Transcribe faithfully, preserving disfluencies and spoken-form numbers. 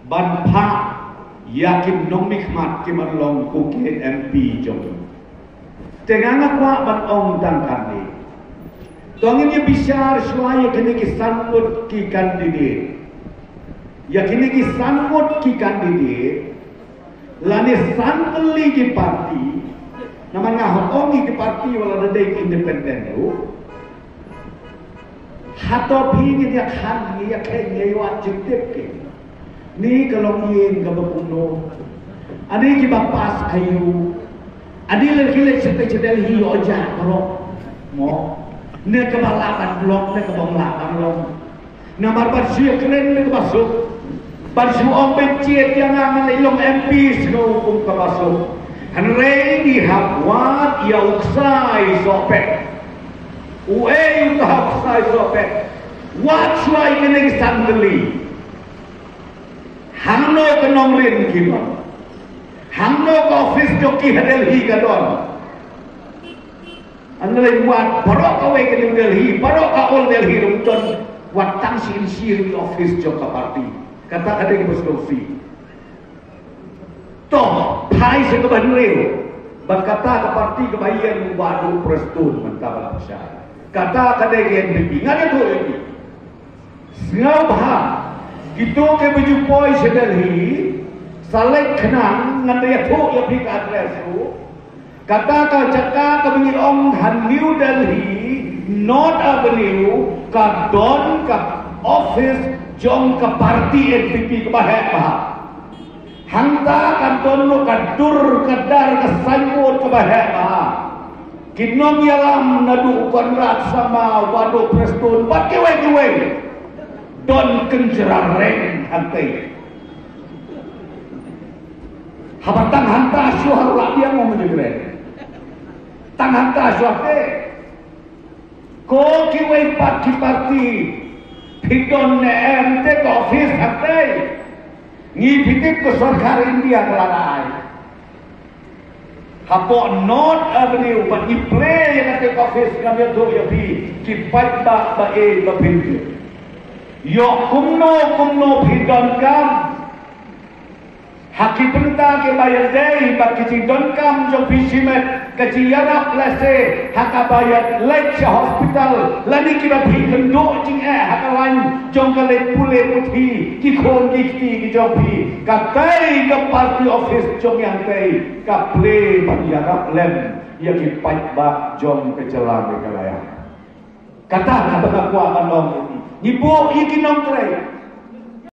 ban phah ïa ki nongmihkhmat kiban long ko ki M P jong ngi. Te nga nga kwah ban ong tang katne. To ngin ïa bishar shuwa ïa kine ki san ngut ki candidate. Ïa kine ki san ngut ki candidate, lane san tylli ki party, namar nga hap ong ïa ki party wat la da dei ki independent ruh. Hato phi ngin ïa khan, ngin ïa khein, ngin ïa wad jingtip ki. Ni ka long ïing kaba kumno. Ani kiba pass aïu. Ani lehkileh shatei shatei hi ïoh ja baroh. Mo. Ne kaba lah ban long, ne kaba ym lah ban long. Namar ban shu ïakren ne kaba suk. Ban shu ong ban jied ïa nga ngan leit long M P sngewbha kum kaba suk. Hynrei ngi hap wad ïa u ksai sohpet. Uei uta u ksai sohpet? Wat shuwa ïa kine ki san tylli. Hangno ka nongrim ki don? Hangno ka office jong ki ha Delhi ka don? Hynrei wat baroh kawei ka New Delhi, baroh ka Old Delhi ruh don, wat tang shi inshi ruh office jong ka party. Kata ka dei ka bureaucracy. To, phai sha kaba hynriew. Bad kata ka party kaba ïeng u Bah Duh Prestone mynta ban pynshai. Kata ka dei ka N P P. Ngan ïathuh ïa phi. Sngewbha kito kiba ju poi sha Delhi, sa leit khnang, ngan da ïathuh ïa phi ka address ruh. Kata ka jaka kaba ngi ong ha New Delhi, North Avenue, ka don ka office jong ka party N P P kaba heh bha. Hangta ka don ruh ka dur ka dar ka signboard kaba heh bha. Ki nongïalam naduh u Conrad Sangma, u Bah Duh Prestone bad kiwei kiwei. Don kynjrareng hangtei. Haba tang hangta shuh ruh la biang mo mynjur. Tang hangta shuh te. Ko kiwei pat ki party, phi don ne em te ka office hangtei. Ngi phi tip ka sorkar India ka la ai. Hapoh North Avenue, bad ngi plie ïa kata ka office, ngam ïathuh ïa phi, ki paidbah ba e ba pynjur. Ïoh kumno kumno phi donkam. Ha ki bynta kiba ïadei bad ki jingdonkam jong phi shimet, ka jingïarap lehse ha kaba ïaleit sha hospital, lane kiba phi kynduh jingeh ha ka lain jong ka leit pule puthi, ki khun ki kti ki jong phi. Katei ka party office jong ngi hangtei, ka plie ban ïarap lem ïa ki paidbah jong ka jylla Meghalaya. Kata kaba nga kwah ban ong ïa phi. Ngi buh ïa ki nongtrei.